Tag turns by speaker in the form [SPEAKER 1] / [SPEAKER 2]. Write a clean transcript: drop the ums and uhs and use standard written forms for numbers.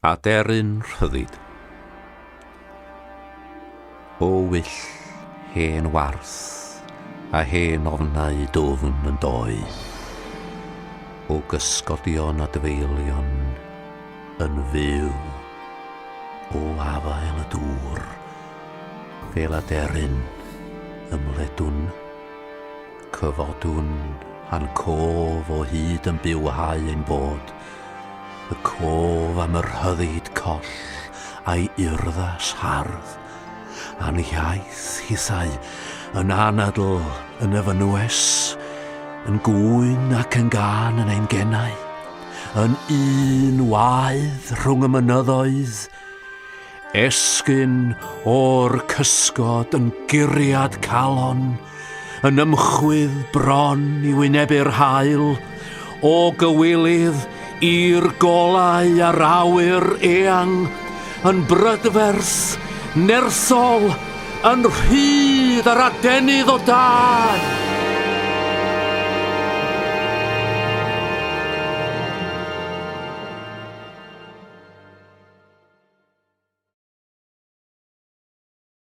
[SPEAKER 1] Aderyn rhyddid. O wyll hen warth a hen ofnau dwfn yn doi, O gysgodion adfeilion yn fyw o afael y dŵr, Fel aderyn ymledwn, cyfodwn a'n cof o hyd yn bywhau ein bod, y cof am y rhyddid coll a'i urddas hardd, a'n hiaith hithau yn anadl yn y fynwes, yn gŵyn ac yn gân yn ein genau, yn un waedd rhwng y mynyddoedd, Esgyn o'r cysgod yn guriad calon, yn ymchwydd bron i wynebu'r haul, o gywilydd i'r golau a'r awyr eang, yn brydferth, nerthol, yn rhydd ar adenydd o dân.